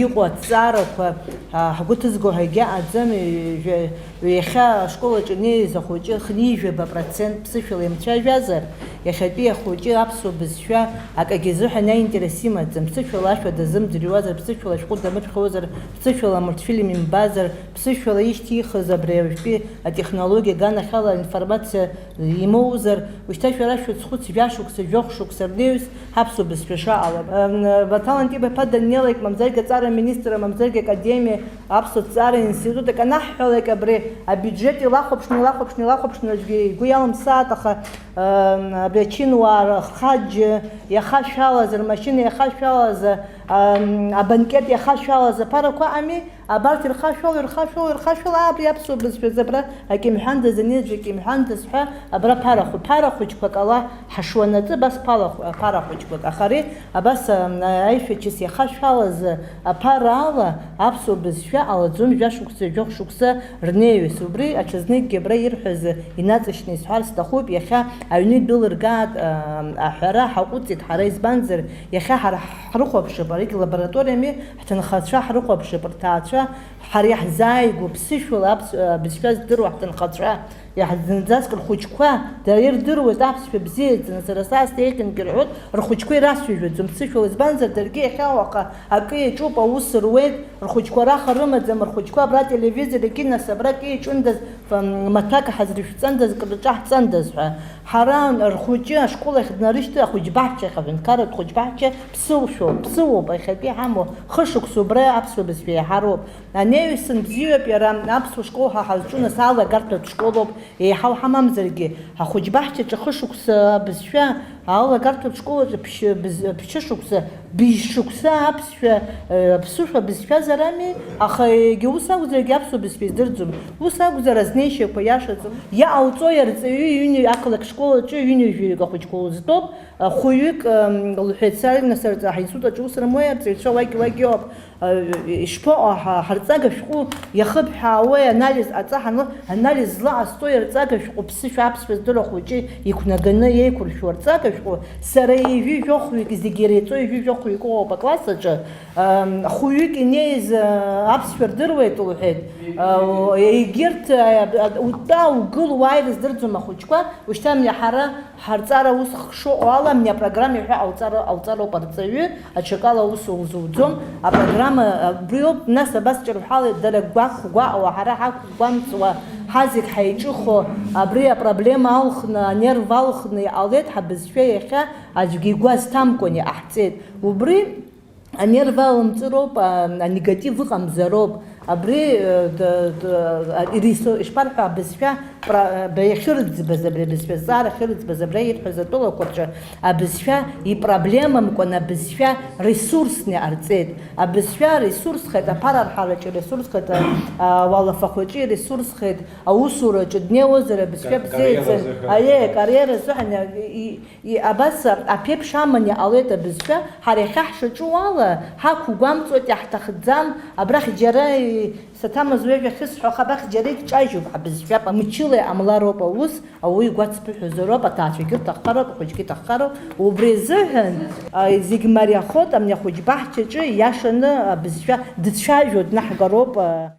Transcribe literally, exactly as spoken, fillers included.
Иҟоу аҭҵаарақәа, а, ҳгәы ҭызго ҳәагьы аӡам, ҩ-, ҩ-, иахьа ашкол аҿы инеиз ахәыҷы хынҩажәаба процент ԥсышәала имцәажәазар, иахьатәи ахәыҷы аԥсуа бызшәа акагьы изыҳәан аинтерес имаӡам, ԥсышәала ашәа дазымӡырҩуазар, ԥсышәала ашәҟәы дамыԥхьозар, ԥсышәала амультфильм имбазар, ԥсышәала ишьҭихыз абри уажәтәи атехнологиа аганахьала аинформациа имоузар, ушьҭа шәара шәыцхәыц, жәашықәса, жәохә шықәса рнеиуеит ҳаԥсуа бызшәа шаҟало. М, Баҭал Антип-иԥа Данелик, мамзаргьы аҵара министр, мамзаргьы академиа, аԥсуа ҭҵаара институт, акы анаҳҳәалак абри абиуџьет илахәаԥшны, илахәаԥшны, илахәаԥшны аӡәгьы игәы иалымсааит, аха, м, абри ачынуаа рхаџь иахашәалаз, рмашьына иахашәалаз, м, абанкет иахашәалаз аԥарақәа ами, Абарҭ ирхашәало, ирхашәало, ирхашәало, абри аԥсуа бызшәа азы абра акьымҳәандаз, ани аӡәы акьымҳәандаз ҳәа, абра ԥара хәы-, ԥара хәыҷқәак ала ҳашуанаҵы, абас ԥала хә-, ԥара хәыҷқәак. Аха ари абас, а, аишәачыс иахашәалаз аԥара ала аԥсуа бызшәа ҟалаӡом жәашықәса, жәохә шықәса рнеиҩыс. Убри аҽазныкгьы абра ирҳәаз инаҵшьны исҳәар сҭахуп, иахьа аҩны идәылыргааит, а, аҳәара ҳаҟәыҵит ҳара, избанзар, иахьа ҳара ҳрыхәаԥшып, аригь лабораториами, Ҳҭынхацәа ҳрыхәаԥшып, рҭаацәа, ҳара иаҳзааигәоу ԥсышәала аԥс-, абызшәа здыруа ҳҭынхацәа, иаҳ-, зынӡаск рхәыҷқәа, дара ирдыруеит аԥсшәа бзиаӡаны, сара саасҭа еиӷьынгьы рҳәоит, рхәыҷқәа ирацәажәаӡом ԥсышәала, избанзар, даргьы иахьа уаха акы иаҿуп, аус руеит, рхәыҷқәа раха рымаӡам, рхәыҷқәа абра ателевизор егьи нас абра акы иаҿындаз, ф-, маҭәак ҳазрышәҵандаз, кыр рҿаҳҵандаз ҳәа. Ҳара рхәыҷы ашкол ахь днарышьҭыр, ахәыҷбаҳчахь, аҳәынҭқарратә хәыҷбаҳча ԥсылшәоуп, ԥсыуоуп, иахьатәи ҳамоу, хышықәса убра аԥсуа бызшәа иаҳароуп. Анеҩсан бзиоуп иара, аԥсуа школ ҳа ҳазҿу нас алагарҭатә школоуп, еиҳау ҳамамзаргьы, ахәыҷбаҳчаҿы хышықәса абызшәа, алагарҭатә школ аҿы ԥшь-, быз-, ԥшьышықәса, быжьшықәса аԥсшәа, э, аԥсышәа бызшәазар ами, аха егьа ус акәзаргьы аԥсуа бызшәа издырӡом. Ус акәзар, азнеишьақәа иашаӡом. Иҟауҵои арҵаҩы иҩны, ақалақь школ аҿы ҩынҩажәаҩык ахәыҷқәа узтәоуп, а, хәҩык, ам, лҳәеит, саргьы нас арҵа-, ҳаинститут аҿы ус рымоуи арҵаҩцәа, уагь, уагь иоуп. А, ишԥаҟоу, ҳа-, ҳарҵага шәҟәы иахыбҳәаауеи анализ ҟаҵа ҳанлы, анализ злаҟасҵои арҵага шәҟәы ԥсышәа аԥсшәа здыруа хәыҷы иқәнаганы иеиқәыршәу арҵага шәҟәы, сара ҩажәи жәохәҩык, зегьы иреиҵоу ҩажәи жәохәҩык ыҟоуп акласс аҿы, ам, хәҩык инеиз, а, аԥсшәа рдыруеит, лҳәеит. А, егьырҭ, а, а, утәа, угыл, уааи рыздырӡом ахәыҷқәа, ушьҭа ҳара ҳарҵара ус хшыҟоу ала, абни апрограмма иҳәа ауҵара, ауҵароуп арҵаҩы, аҽакала аус улзуӡом. Апрограмма, а, убриоуп, нас абас ҿырҳәалеит, дара гәахәгәаҟуа, ҳара ҳақәгәамҵуа, ҳазегь ҳаиҿыхо, абри апроблема алхны, анерв алхны иҟалеит, ҳабызшәа иахьа аӡәгьы игәы азҭамкәан иҟаҳҵеит. Убри Анерв алымҵыроуп, а, анегатив ыҟамзароуп. Абри, э, д-, д-, а, ирисо-, ишԥарҳәо, абызшәа пра-, б-, иахьырӡбаз, абри абызшәа зҵаара ахьырӡбаз, абра ирҳәаз атәылақәа рҿы абызшәа ипроблемамкәан, абызшәа ресурсны иҟарҵеит. Абызшәа ресурсхеит, аԥарарҳараҿы иресурсхеит, а, ауалафахәаҿы иресурсхеит, аусураҿы днеиуазар абызшәа Ка-, бзиаӡаны, кариера азыҳәан. Аиеи, акариера азыҳәан, и-, и-, И, абас аԥеиԥш аман иҟалеит абызшәа, ҳара иахьа ҳшаҿу ала, ҳақәгәамҵуеит, иаҳҭахӡам, абрахь џьара, и, саҭамыз ҩажәа ахьысҳәо, аха абрахь џьара икҿажьуп ҳабызшәа, мчыла иҟамлароуп аус, ауаҩы игәацԥыҳәозароуп, аҭаацәагьы рҭаххароуп, ахәыҷгьы иҭаххароуп, убри азыҳәан, а, зегь мариахоит, абни ахәыҷбаҳчаҿы иашаны абызшәа дцәажәо днаҳгароуп, а.